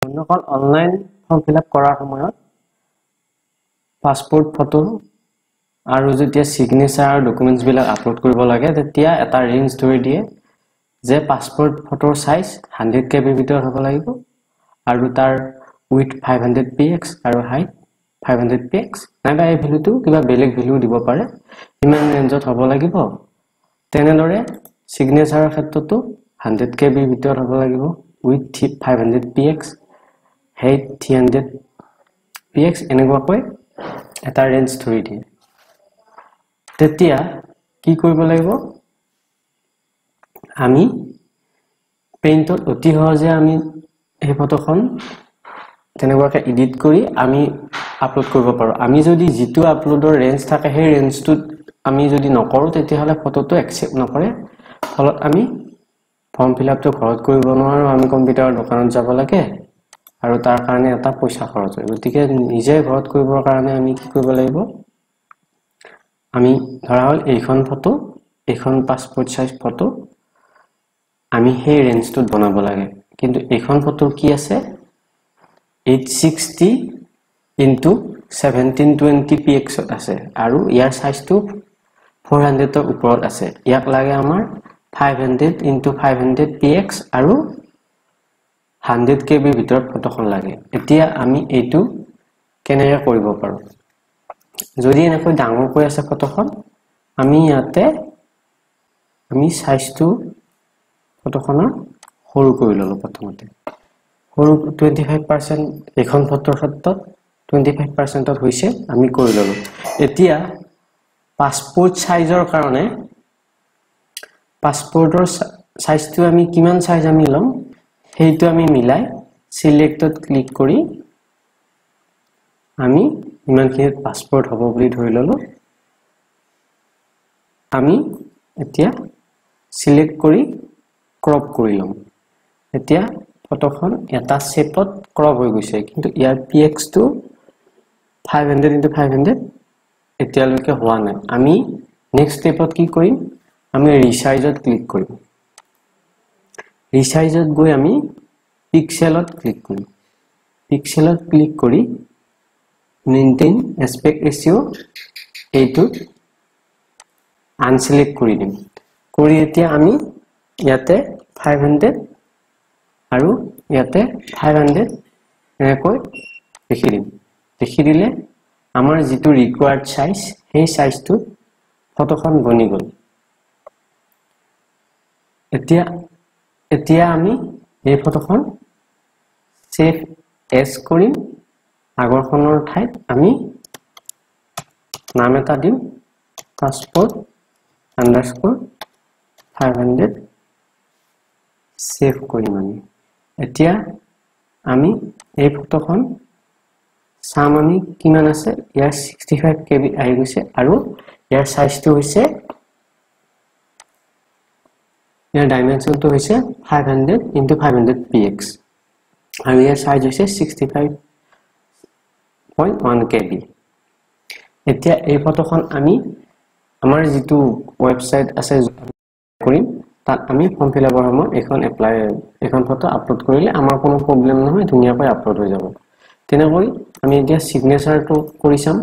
বন্ধুসকল, online form fill up কৰাৰ সময়ত পাছপোৰ্ট ফটো আৰু যেতিয়া ছিগনেচাৰ আৰু ডকুমেণ্টছবিলাক আপলোড কৰিব লাগে, তেতিয়া এটা ৰেঞ্জ ধৰি দিয়ে যে পাছপোৰ্ট ফটোৰ চাইজ 100 কে বিৰ ভিতৰত হ'ব লাগিব আৰু তাৰ উইথ 500 পি এক্স আৰু হাইট 500 পি এক্স, নাইবা এই ভেলুটো কিবা বেলেগ ভেলু দিব পাৰে, ইমান ৰেঞ্জত হ'ব লাগিব। তেনেদৰে ছিগনেচাৰৰ ক্ষেত্ৰতো 100 কে বিৰ ভিতৰত হ'ব লাগিব, width 500 px, height 300 px, এনেকুৱাকৈ এটা ৰেঞ্জ ধৰি দিয়ে। তেতিয়া কি কৰিব লাগিব? আমি পেইণ্টত অতি সহজে আমি সেই ফটোখন তেনেকুৱাকৈ এডিট কৰি আমি আপলোড কৰিব পাৰোঁ। আমি যদি যিটো আপলোডৰ ৰেঞ্জ থাকে, সেই ৰেঞ্জটোত আমি যদি নকৰোঁ, তেতিয়াহ'লে ফটোটো একচেপ্ট নকৰে। ফলত আমি ফৰ্ম ফিল আপটো ঘৰত কৰিব নোৱাৰোঁ, আমি কম্পিউটাৰৰ দোকানত যাব লাগে আৰু তাৰ কাৰণে এটা পইচা খৰচ হয়। গতিকে নিজে ঘৰত কৰিবৰ কাৰণে আমি কি কৰিব লাগিব? আমি ধৰা হ'ল এইখন ফটো, এইখন পাছপৰ্ট চাইজ ফটো আমি সেই ৰেঞ্জটোত বনাব লাগে। কিন্তু এইখন ফটোৰ কি আছে? 860 ইনটু 1720 পি এক্সত আছে আৰু ইয়াৰ চাইজটো 400ৰ ওপৰত আছে। ইয়াক লাগে আমাৰ 500 ইনটু 500 পি এক্স আৰু 100 কে বিৰ ভিতৰত ফটোখন লাগে। এতিয়া আমি এইটো কেনেকৈ কৰিব পাৰোঁ? যদি এনেকৈ ডাঙৰকৈ আছে ফটোখন, আমি ইয়াতে আমি চাইজটো ফটোখনৰ সৰু কৰি ল'লোঁ প্ৰথমতে। সৰু 25%, এইখন ফটোৰ ক্ষেত্ৰত 25%ত হৈছে, আমি কৰি ল'লোঁ। এতিয়া পাছপৰ্ট চাইজৰ কাৰণে পাছপৰ্টৰ চাইজটো আমি কিমান চাইজ আমি ল'ম, সেইটো আমি মিলাই চিলেক্টত ক্লিক কৰি আমি ইমানখিনিত পাছপৰ্ট হ'ব বুলি ধৰি ল'লোঁ। আমি এতিয়া চিলেক্ট কৰি ক্ৰপ কৰি ল'ম। এতিয়া ফটোখন এটা শ্বেপত ক্ৰপ হৈ গৈছে, কিন্তু ইয়াৰ পি এক্সটো 500 ইণ্টু 500 এতিয়ালৈকে হোৱা নাই। আমি নেক্সট ষ্টেপত কি কৰিম? আমি ৰিচাইজত ক্লিক কৰিম। ৰিচাইজত গৈ আমি পিক্সেলত ক্লিক কৰিম। পিক্সেলত ক্লিক কৰি মেইনটেইন এছপেক্ট ৰেচিঅ' এইটোত আনচিলেক্ট কৰি দিম। কৰি এতিয়া আমি ইয়াতে 500 আৰু ইয়াতে 500 এনেকৈ লিখি দিম। লিখি দিলে আমাৰ যিটো ৰিকুৱাৰ্ড চাইজ, সেই চাইজটোত ফটোখন বনি গ'ল। এতিয়া আমি এই ফটোখন ছেভ এজ কৰিম। আগৰখনৰ ঠাইত আমি নাম এটা দিম, passport_500। Save কৰিম আমি। এতিয়া আমি এই ফটোখন চাম আমি কিমান আছে। ইয়াৰ 65 কে বি আহি গৈছে আৰু ইয়াৰ চাইজটো হৈছে, ইয়াৰ ডাইমেনশ্যনটো হৈছে 500 ইণ্টু 500 পি এক্স আৰু ইয়াৰ চাইজ হৈছে 65.1 কে বি। এতিয়া এই ফটোখন আমি আমাৰ যিটো ৱেবছাইট আছে কৰিম, তাত আমি ফৰ্ম ফিল আপৰ সময়ত এইখন ফটো আপলোড কৰিলে আমাৰ কোনো প্ৰব্লেম নহয়, ধুনীয়াকৈ আপলোড হৈ যাব। তেনেকৈ আমি এতিয়া ছিগনেচাৰটো কৰি চাম।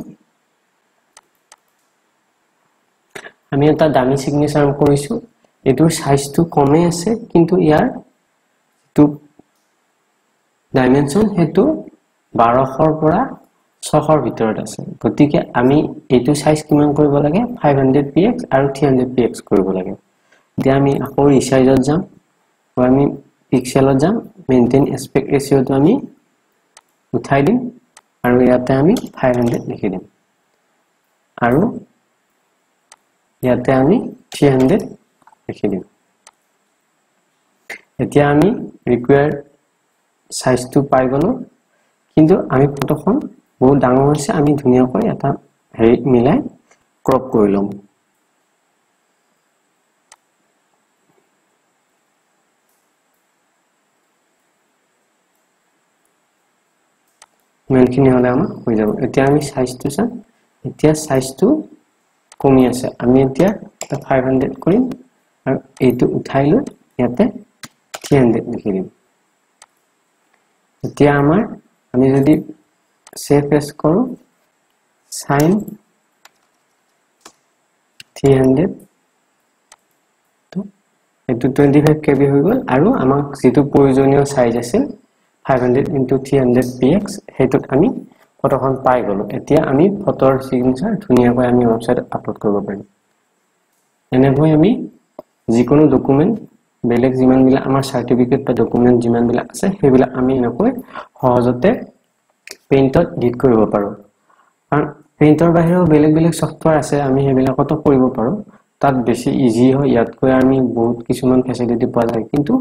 আমি এটা দামী ছিগনেচাৰ কৰিছোঁ। এইটোৰ চাইজটো কমেই আছে, কিন্তু ইয়াৰ যিটো ডাইমেনশ্যন, সেইটো 1200ৰ পৰা 600ৰ ভিতৰত আছে। গতিকে আমি এইটো চাইজ কিমান কৰিব লাগে? 500 পি এক্স আৰু 300 পি এক্স কৰিব লাগে। এতিয়া আমি আকৌ ৰিচাইজত যাম, আমি পিক্সেলত যাম, মেইনটেইন এছপেক্ট ৰেচিঅ'টো আমি উঠাই দিম আৰু ইয়াতে আমি 500 লিখি দিম আৰু ইয়াতে আমি 300 লিখি দিম। এতিয়া আমি ৰিকুৱাৰ্ড চাইজটো পাই গ'লোঁ, কিন্তু আমি ফটোখন বহুত ডাঙৰ হৈছে। আমি ধুনীয়াকৈ এটা হেৰি মিলাই ক্ৰপ কৰি ল'ম। ইমানখিনি হ'লে আমাৰ হৈ যাব। এতিয়া আমি চাইজটো চাম। এতিয়া চাইজটো কমি আছে। আমি এতিয়া 500 কৰিম আৰু এইটো উঠাই লৈ ইয়াতে 300 লিখি দিম। এতিয়া আমাৰ আমি যদি সেভ এছ কৰোঁ চাইন 300, এইটো 25 KB হৈ গ'ল। আৰু আমাক যিটো প্ৰয়োজনীয় চাইজ আছিল 500 ইনটু 300 px, সেইটোত আমি ফটোখন পাই গ'লোঁ। এতিয়া আমি ফটোৰ চিগনেচাৰ ধুনীয়াকৈ আমি ৱেবছাইটত আপলোড কৰিব পাৰিম। এনেকৈ আমি যিকোনো ডকুমেণ্ট, বেলেগ যিমানবিলাক আমাৰ চাৰ্টিফিকেট বা ডকুমেণ্ট যিমানবিলাক আছে, সেইবিলাক আমি এনেকৈ সহজতে পেইণ্টত এডিট কৰিব পাৰোঁ। কাৰণ পেইণ্টৰ বাহিৰেও বেলেগ বেলেগ ছফ্টৱেৰ আছে, আমি সেইবিলাকতো কৰিব পাৰোঁ, তাত বেছি ইজি হয়, ইয়াতকৈ আমি বহুত কিছুমান ফেচিলিটি পোৱা যায়। কিন্তু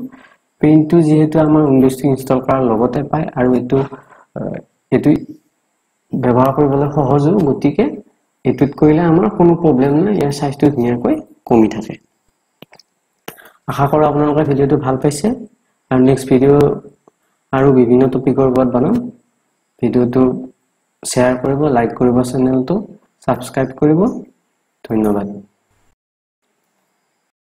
পেইণ্টটো যিহেতু আমাৰ উইণ্ড'জটো ইনষ্টল কৰাৰ লগতে পায় আৰু এইটো ব্যৱহাৰ কৰিবলৈ সহজো, গতিকে এইটোত কৰিলে আমাৰ কোনো প্ৰব্লেম নাই, ইয়াৰ চাইজটো ধুনীয়াকৈ কমি থাকে। আশা কৰোঁ আপোনালোকে ভিডিঅ'টো ভাল পাইছে আৰু নেক্সট ভিডিঅ' আৰু বিভিন্ন টপিকৰ ওপৰত বনাম। ভিডিঅ'টো শ্বেয়াৰ কৰিব, লাইক কৰিব, চেনেলটো ছাবস্ক্ৰাইব কৰিব। ধন্যবাদ।